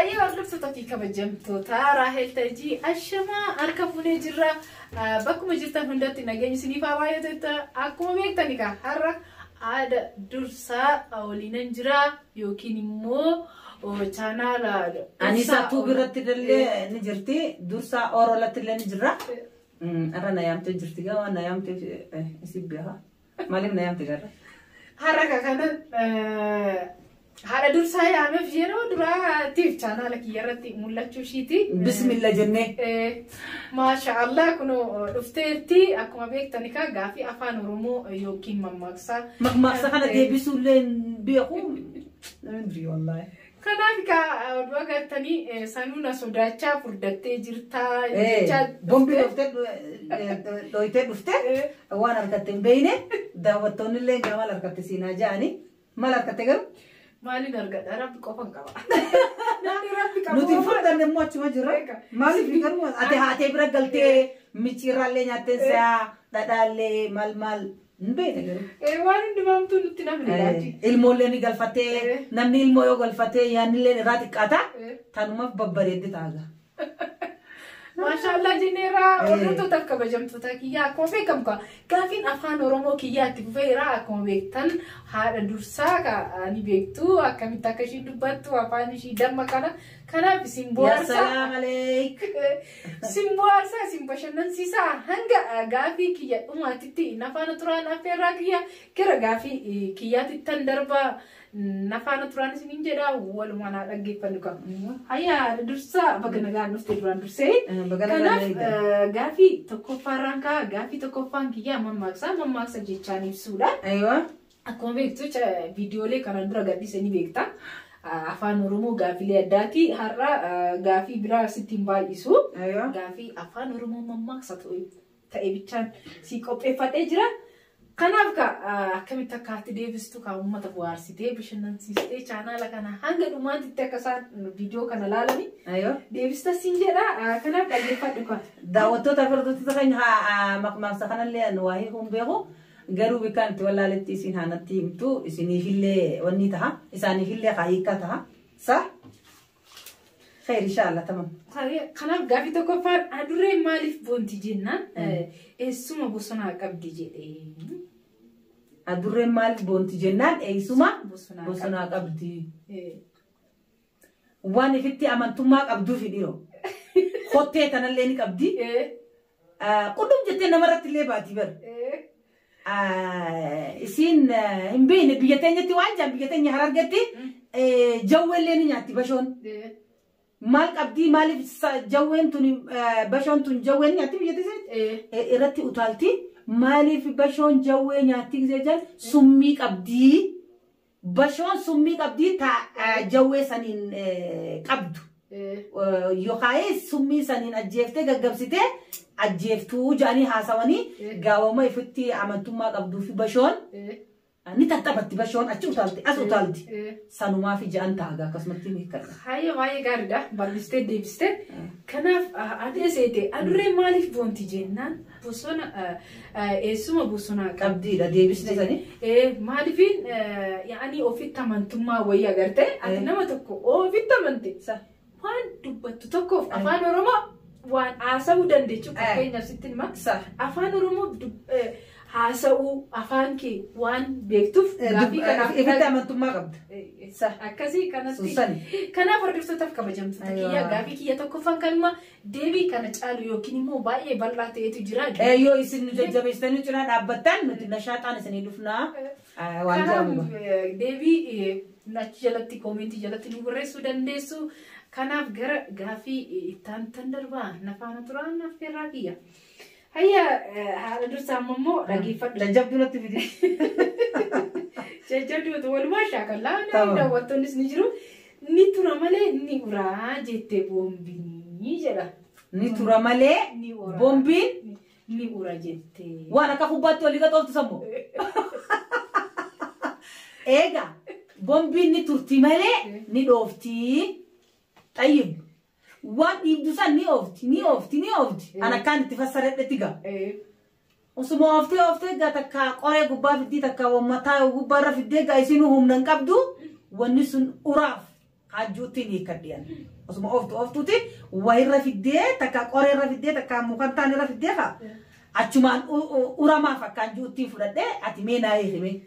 Hayyee hordoftoota fi kabajamtoota Raahel Tajii ashamaa harka fuunee jirra. Bakkuma jirtan hundatti nageenyi isiniif haa baay'atu. Akkuma beektan egaa har'a haadha dursaa waliinan jira yookiin immoo chaanaala Aniisaa Tuub irratti illee ni jirti. Dursaa Ooroolatti illee ni jirra. Irra na yaamtee jirti gaa waan na yaamteef isin beeka. Maaliif na yaamte garra? Har'a kanan haadha dursaa yaameef yeroo duraatiif chaanaala kiyya irratti mul'achuu ishiiti. Bismilla jennee. Maasha Allah kunoo dhufteerti akkuma beektan egaa gaafii afaan Oromoo yookiin mammaaksaa. Mammaaksa kana deebisuu illee hin beeku. Namni durii wallaahi. Kanaaf egaa oduu agartanii sanuu na sodaachaa furdattee jirtaa jechaa Bombi dhooftee dhooytee dhuftee waan harkatte hin beeyne daawwattoonni illee gaa maal harkatte siinaa ja'anii maal harkatte garuu. Maaliin argadha rabbi qofan qaba. Namni rabbi qabu. Nuti hin furdanne immoo achuma jirra. Maaliif garuu ati haatee bira galtee micciirraallee nyaattee si'aa dhadhaallee maal maal hin beekne garuu. Waan hundumaamtuu nutti namni laachi. Ilmoollee ni galfatee namni ilmoo yoo galfatee yaannillee irraa xiqqaata. Tanumaaf babbareeddi taaga. Maashaallah jenneerra hordoftoota kabajamtoota kiyyaa akkuma beekamu kaa gaafiin afaan Oromoo kiyyaa itti fufeera akkuma beektan haadha dursaa kaa ni beektu akkamitti akka ishiin dubbattu afaan ishii damma kana kanaaf isin bohaarsaa. Yaa salaam aleek. Isin bohaarsaa isin bashannansiisaa hanga gaafii kiyya dhumaatitti nafaana turaan affeerraa kiyya gara gaafii kiyyaatti tan darbaa. Na faana turaan isiniin jedha walumaan haa dhaggeeffannu qaba. Hayyaa dursaa baga nagaan dhufte duraan dursee. Baga nagaan Kanaaf eegde. gaafii tokkoffaarraan ka'a gaafii tokkoffaan kiyyaa mammaaksa mammaaksa jechaan ibsuudha. Aywa. Akkuma beektu viidiyoolee kanaan dura gadhiise ni beekta. Afaan Oromoo gaafilee addaati. Har'a gaafii biraa sitti hin baay'isu. Aywa. Gaafii afaan Oromoo mammaaksa ta'e bichaan si qopheeffadhee jira. Kanaaf ka akkamitti akka ati deebistu ka uummata bohaarsitee bashannansiistee chaanaala kana hanga dhumaatitti akka isaan viidiyoo kana laalani Aywa. deebista siin jedha. Kanaaf dhaggeeffadhu kan. Daawwattoota fi hordoftoota keenya haa makmaaksa kanallee ani waa hiikuu hin beeku. Garuu bikkaan itti wallaaletti isin haa natti himtu isiniifillee wanni taha isaaniifillee haa hiikkaa taha. Sa? Khayr inshallah tamam. Kanaaf gaafii tokkoffaan adurreen maaliif boonti jennaan eessuma bosonaa qabdi jedhee. Adurreen maaliif boonti jennaan eessuma Bosonaa bosonaa qabdi. Waan ifitti amantummaa qabduufi dhiiroo. Kottee tanallee ni qabdi. Qullum jettee namarratti illee baati bara. Isiin hin beekne biyya teenyatti waan jaan biyya teenya harargetti jawweellee ni nyaatti bashoon. Maal qabdii maaliif jawween tun bashoon tun jawween nyaatti biyya teessatti irratti utaalti. Maaliif bashoon jawwee nyaatti gisee jaan summii qabdii. Bashoon summii qabdii ta jawwee saniin qabdu. Yookaan summii saniin ajjeeftee gaggabsitee ajjeeftuu jedhanii haasawanii gaawama ifitti amantummaa qabduu fi bashoon ni tattaphatti bashoon achi utaalti as utaalti sanumaa fi ja'an taaga akkasumatti ni hiikkadha. Hayyee baay'ee gaariidha. Bal'istee deebistee. Kanaaf adee seete adurreen maaliif boonti jennaan bosona eessuma bosonaa qabdi. Qabdiidha deebisne sanii. Maaliifin yaa'anii ofitti amantummaa wayii agartee ati nama tokko ofitti amante waan dubbattu tokkoof afaan Oromoo waan haasa'uu dandeechu fakkeenyaaf sitti hima. Afaan Oromoo haasa'uu afaan kee waan beektuuf gaaffii kanaaf Ifitti amantummaa qabda. Akkasii kanatti. Suusani. Kanaaf hordoftootaaf kabajamtoota kiyya gaaffii kiyya tokkoffaan kanuma deebii kana caalu yookiin immoo baay'ee bal'aa ta'etu jira. Yoo isin nu jajjabeessitanii cinaa dhaabbattan nuti nashaaxaan isinii dhufnaa waan Kanaaf jedhamu. deebii achi jalatti koomentii jalatti nu barreessuu dandeessu. Kanaaf gara gaaffii itti aantan darbaa nafaana turaan affeerraa kiyya. Hayya haadha dursaa amma immoo dhaggeeffadhu. Jajjabduu natti fidi. Jajjabduu walumaa shaakallaa Tamam. daawwattoonnis ni jiru. Ni tura malee ni uraa jettee boombiin jedha. Ni tura malee Ni ura. boombiin Ni ura jettee. waan akka kubbaatti olii gaxooftu sammoo. Eega boombiin ni turti malee ni dhoofti. Xayyib waan dhiibdu san ni oofti ni oofti ni oofti. An akkaan itti fassaredhetti gaa. Osuma ooftee ooftee gaa takka qoree gubbaa fiddii takka mataa gubbaarra fiddee gaa isinuu humna hin qabdu wanni sun uraaf. Hajjuutti ni hiikkadhiyan. Osuma ooftu ooftuuti wayirra fiddee takka qoreerra fiddee takka mukantaan irra fiddee haa. Achumaan uramaaf akkaan juuttiin fudhadhee ati mee naa hiikime.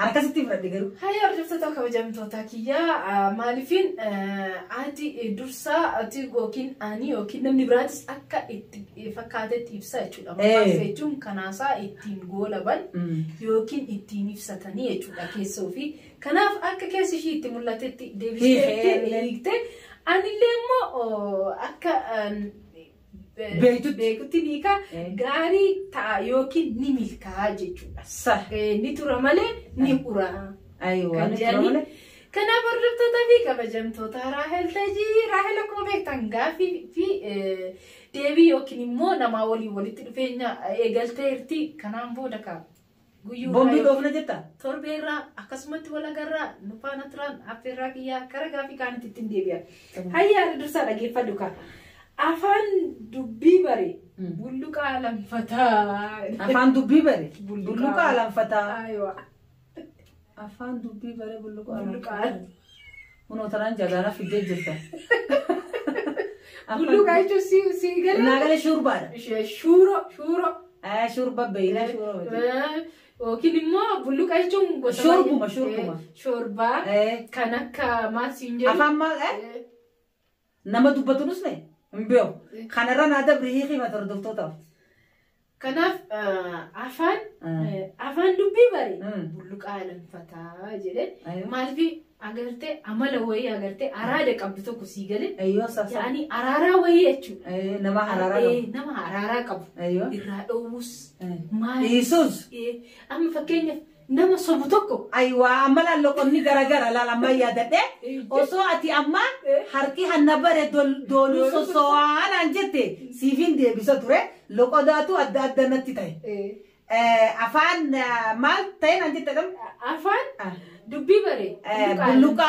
Akkasitti fudhadhe garuu. Hayya hordoftoota kabajamtoota kiyyaa maaliifin ati dursaa ati yookiin ani yookiin namni biraatis akka itti fakkaatetti ibsa jechuudha. Mammaaksa jechuun kanaasaa ittiin goolaban yookiin ittiin ibsatanii jechuudha keessa ofii. Kanaaf akka keessi ishii itti mul'atetti deebistee hiikte. Anillee immoo akka beekutti ni hiika gaarii ta'a yookiin ni milkaa'a jechuudha. Ni tura malee ni ura. Kan jedhanii. Kanaaf hordoftoota fi kabajamtoota Raahel Tajii, Raahel akkuma beektan gaafii fi deebii yookiin immoo namaa waliin walitti dhufeenya eegalteerti. Kanaan booda ka guyyuu Boombii dhoofna jetta? Torbeerraa akkasumatti wal agarraa nu faana turan affeerraa kiyyaa kara gaafii kaanitti ittiin deebi'a. Hayyaa dursaa dhageeffadhu ka. Afaan dubbii bare bulluqa alanfataa. Afaan dubbii bare bulluqa alanfataa. Ayiwa. Afaan dubbii bare bulluqa Bulluqa. alanfataa. Kunoo tanaan jagaanaa fiddee jirta. Bulluqa jechuun si galee. Naa galee shurbaadha. Shuuro shuuro. Shurba beeyna shuuro. Yookiin immoo bulluqa jechuun gosa Shorbuma shorbuma. Shorbaa kan akka maal siin jedhu. Afaan maal nama dubbatunus ne hin beeku. Kanarra naa dabri hiikii mata hordoftootaaf. Kanaaf afaan dubbii bare bulluqa alanfataa jedhe maaliif agartee amala wayii agartee araada qabdu tokko sii galee Ayyoo sasa. yaani araaraa wayii jechuudha. Nama haraaraa qabu. Nama araaraa qabu. Irraa dhoowwus maal Dhiisus. Amma fakkeenyaaf nama sobu tokko. Ayiwaa amma laalloqonni garagara laal amma yaadadhe osoo ati amma harki hanna bare dooluu soso'aanaan jette siifin deebisa ture loqodaatu adda adda natti ta'e. Afaan maal ta'e naan jette dham? Afaan dubbii bare. Bulluqa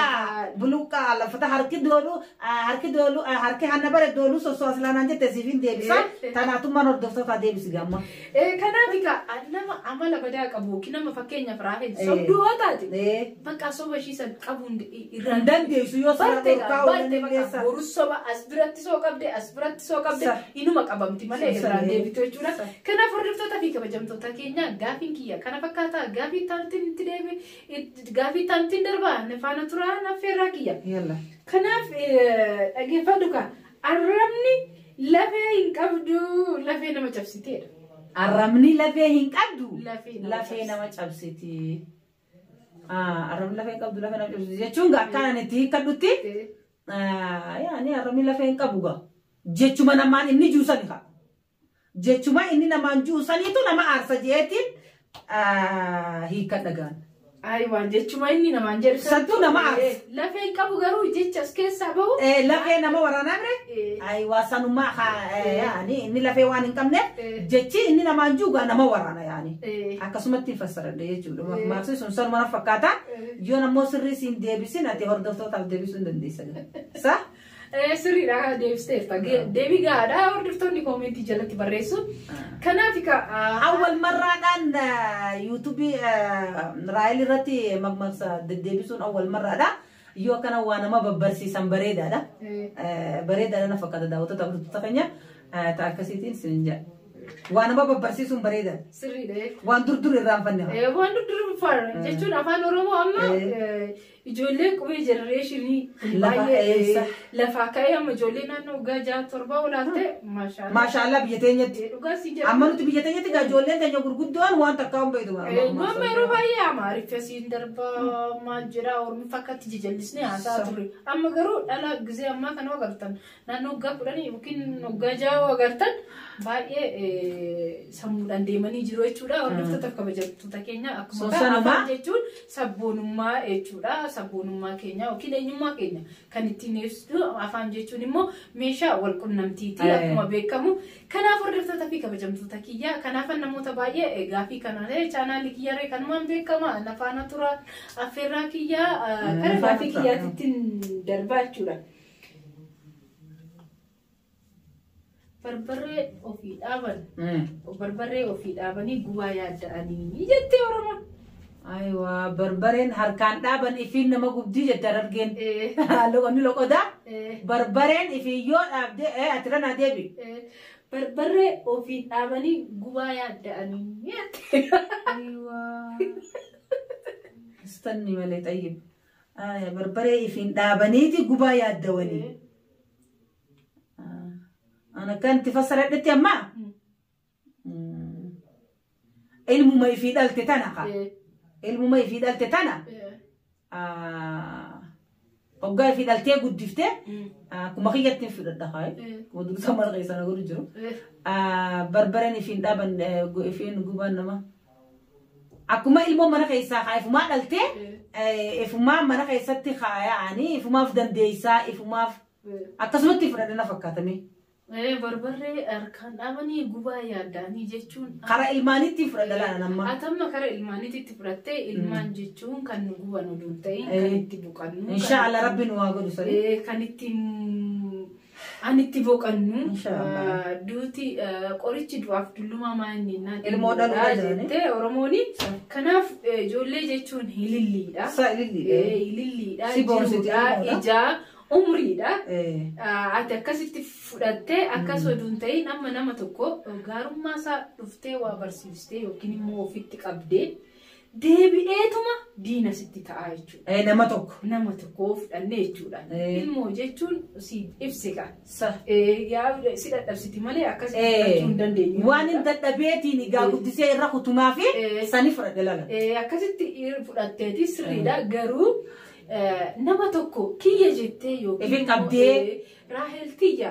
bulluqa lafata harki dooluu harki dooluu harki hanna bare dooluu soso'aa silaanaan jette siifin deebisa. Tanaatummaan hordoftoota deebisi gamma. Kanaaf egaa nama amala badaa qabu yookiin nama fakkeenyaaf Raahel sobduu yoo taate bakka soba ishii san qabuun irraa Hin dandeessu yoo sana Barte dhorkaa barte oolan bakka illee borus soba as biratti soo qabde as biratti soo qabde inuma qabamti malee irraan deebitu jechuudha. Kanaaf hordoftoota fi kabajamtoota keenya gaafiin kiyya kana fakkaata gaafii taantiin itti deebi gaafii taantiin darbaa faana turaa affeerraa kiyya. Yalla. Kanaaf dhageeffadhu ka arrabni lafee hin qabdu lafee nama cabsiteedha. Arrabni lafee hin qabdu. Lafee nama Lafee nama cabsiti. Arrabni lafee hin qabdu lafee nama cabsiti jechuun gaa akkaan itti hiikkadhutti. Yaani arrabni lafee hin qabu gaa. Jechuma namaan inni juusani haa. Jechuma inni namaan juusaniitu nama aarsa jeetiin hiikkadha gaan. Ayiwaan jechuma inni namaan jedhu. Santuu nama aarsa. Lafee hin qabu garuu jecha as keessaa bahu. Lafee nama waraanaa bire? Ayiwaa sanumaa yaani inni lafee waan hin qabneef jechi inni namaan juugaa nama waraana yaani. Akkasumatti fassaradhe jechuudha. Maaqsi sun sanuma na fakkaata. Yoon ammoo sirrii siin deebisin ati hordoftootaaf deebisuu hin dandeessa. Sa? Sirriidha deebisteerta. Deebii gahaadha hordoftoonni koomentii jalatti barreessu. Kanaaf Awwal marraadhaan yuutuubii Raahel irratti mammaaksa deddeebisuun awwal marraadha. Yoo akkana waa nama babbarsiisan bareedaadha. Bareedaadha na fakkaata daawwattoota hordoftoota keenya ta'a akkasiitiin sin jedha. Waa nama babbarsiisuun bareedaadha. Sirriidha. Waan dur dur irraanfanne. Waan dur dur jechuun afaan Oromoo amma ijoolleen qubee generationii baay'ee lafaa ka'ee amma ijoollee naannoo waggaa 6 7 olaatte maashaallah. Maashaallah biyya teenyatti. Dhugaa si jedha. Amma nuti biyya teenyatti gaa ijoolleen teenya gurguddoon waan takkaa hin beektu. Amma yeroo baay'ee Amaariffa siin darbaa maal jedhaa Oromoo fakkaatti jajallisnee haasaa turre. Amma garuu dhala gizee ammaa kana agartan naannoo waggaa 10 yookiin waggaa 6 agartan baay'ee sammuudhaan deemanii jiru jechuudha. Hordoftoota kabajattoota keenya akkuma afaan jechuun sabboonummaa jechuudha. Sabboonummaa keenya yookiin eenyummaa keenya kan ittiin ibsitu afaan jechuun immoo meeshaa wal qunnamtiiti akkuma beekamu. Kanaaf hordoftoota fi kabajamtoota kiyya kanaaf namoota baay'ee gaafii kana chaanaalii kiyyaree kanumaan beekama nafaana tura affeerraa kiyyaa kara gaafii kiyyaatti ittiin darbaa jechuudha. Barbarree ofii dhaaban. Barbarree ofii dhaabanii gubaa yaadda'anii jettee Oromoon. Aywa barbareen harkaan dhaaban ifiin nama gubdii jette Harargeen. Loqonni loqodaa. Barbareen ifiin yoo dhaabde ati ranaa deebi. Barbarree ofiin dhaabanii gubaa yaadda'anii. Aywa. Istanni malee xayyib. Barbaree ifiin dhaabaniiti gubaa yaaddawanii. Ana kan itti fassaradhetti ammaa. Ilmuma ifii dhalte tana kaa. Ilmuma ifii dhalte tana. Hoggaa ifii dhaltee guddiftee akkuma kiyyatti fudhadha kaa. Akkuma dursa mana keessa na godhu jiru. Barbareen ifiin dhaaban ifiin gubaan nama. Akkuma ilmoo mana keessaa kaa ifumaa dhaltee ifumaa mana keessatti kaaya'anii ifumaaf dandeessaa ifumaaf akkasumatti fudhadha na fakkaatamee. Barbarree harkaan dhaabanii gubaa yaadda'anii jechuun. Kara ilmaaniitti fudhadha laala amma. Atamma kara ilmaaniitti fudhattee ilmaan jechuun kan nu guban oduu hin ta'in kan itti boqannu. Inshaallah rabbi nu haa godhu sani. Kan itti an itti boqannu. Duuti qorichi du'aaf dullumaa maal inni naan. Ilmoo dhaluu jettee Oromooni. Kanaaf ijoollee jechuun ililliidha. Ililliidha. Jiruudha ijaa. Umriidha. Ati akkasitti fudhattee akkas oduu hin ta'in amma nama tokko gaarummaa isaa dhuftee waa barsiistee yookiin immoo ofitti qabdee deebi'eetuma diina sitti ta'a jechuudha. Nama tokko. Nama tokko fudhannee jechuudha. Ilmoo jechuun si ibsi ka. Si dadhabsiti malee akkasitti fudhachuu hin dandeenyu. Waan hin dadhabeetiin egaa guddisee irra kutumaa fi sani fudhadhe lala. Akkasitti fudhatteeti sirriidha garuu. Nama tokko kiyya jettee yookiin Raahel tiyya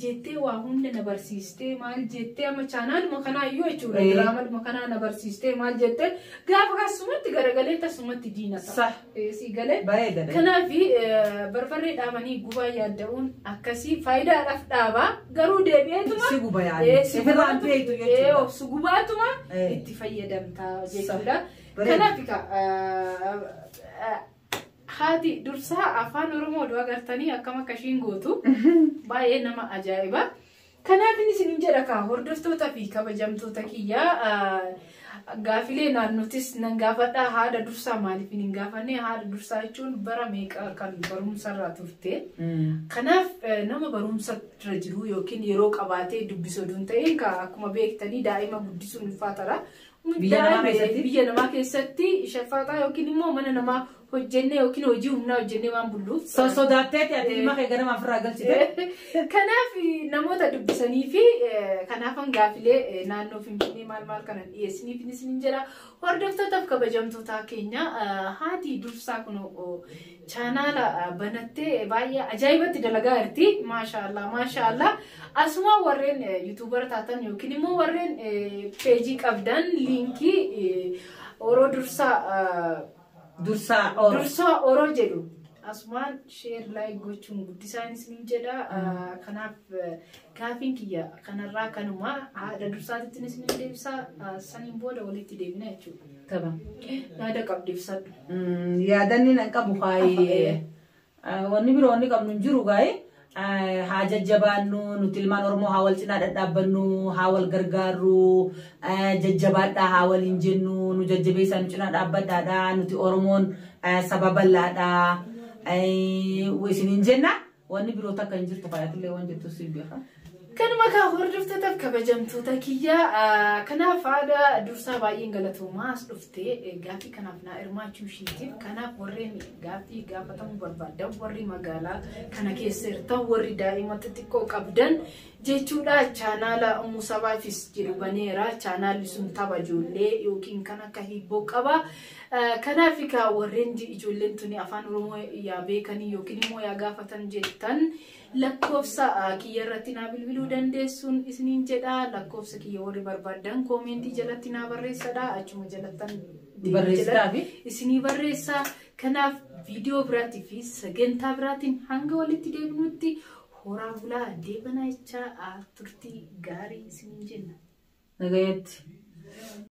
jettee waa hunda na barsiistee maal jettee amma chaanaaluma kanaa iyyuu jechuudha diraamaluma kanaa na barsiistee maal jettee gaafa kasumatti garagalee tasumatti diina ta'a. Si galee. Kanaaf barbarree dhaabanii gubaa yaadda'uun akkasii faayidaadhaaf dhaabaa garuu deebi'eetuma. Si guba yaadde. Si gubaatuma itti fayyadamta jechuudha. Kanaaf haati dursaa afaan Oromoo oduu agartanii akkam akka ishiin gootu baay'ee nama ajaa'iba. Kanaaf inni isiniin jedha kaa hordoftoota fi kabajamtoota kiyyaa gaafilee naannotis nan gaafadha. Haadha dursaa maaliif hin gaafanne? Haadha dursaa jechuun bara meeqa kan barumsarraa turte. Kanaaf nama barumsa irra jiru yookiin yeroo qabaatee dubbisuu oduu hin ta'in akkuma beektanii daa'ima guddisuun ulfaataadha. Biyya namaa keessatti shafaataa yookiin immoo mana namaa hojjennee yookiin hojii humnaa hojjennee waan bulluuf. Sodaatteeti ati ilma kee ganama ofirraa galchite. Kanaaf namoota dubbisanii fi kanaafan gaafilee naannoo Finfinnee maal maal kanan dhiyeessiniif isiniin jedha. Hordoftootaaf kabajamtoota keenya haati dursaa kun chaanaala banattee baay'ee ajaa'ibatti dalagaa jirti. Maashaallah maashaallah. Asuma warreen yuutuubara taatan yookiin immoo warreen peejii qabdan liinkii Oroo dursaa Dursaa Oroo jedhu asumaan sheer laayik gochuun guddisaan isiniin jedha. Kanaaf gaafiin kiyya kanarraa kanuma haadha dursaatitti isiniin deebisa. Saniin booda walitti deebina jechuudha. Taba. Yaada qabdu ibsadhu. Yaadanni nan qabu haayee. Wanni biroo wanni qabnu hin jiru gaa'ee. Haa jajjabaannu nuti ilmaan Oromoo haa wal cinaa dhadhaabbannu haa wal gargaarru jajjabaadhaa haa waliin jennu nu jajjabeessaa nu cinaa dhaabbadhaadha nuti Oromoon saba bal'aadha isiniin jenna wanni biroo takka hin jirtu fayyatillee waan jettu si beeka. Kanuma kaa hordoftootaaf kabajamtoota kiyyaa kanaaf haadha dursaa baay'een galatoomaa as dhuftee gaaffii kanaaf naa hirmaachuu ishiitiif kanaaf warreen gaaffii gaafatamuu barbaadan warri magaalaa kana keessa jirtan warri daa'ima xixiqqoo qabdan jechuudha. Chaanaala Ummuu Sabaafis jedhu baneera. Chaanaalli sun tapha ijoollee yookiin kan akka hibboo qaba. Kanaaf kaa warreen ijoolleen tuni afaan Oromoo yaa beekanii yookiin immoo yaa gaafatan jettan lakkoofsa kiyya irratti naa bilbiluu dandeessuun isiniin jedha. Lakkoofsa kiyya warri barbaadan koomentii jalatti naa barreessadha. Achuma jalattan isinii barreessa. Kanaaf viidiyoo biraatii fi sagantaa biraatiin hanga walitti deebinutti horaa bulaa deebanaa jechaa turtii gaarii isiniin jenna. Nagayetti.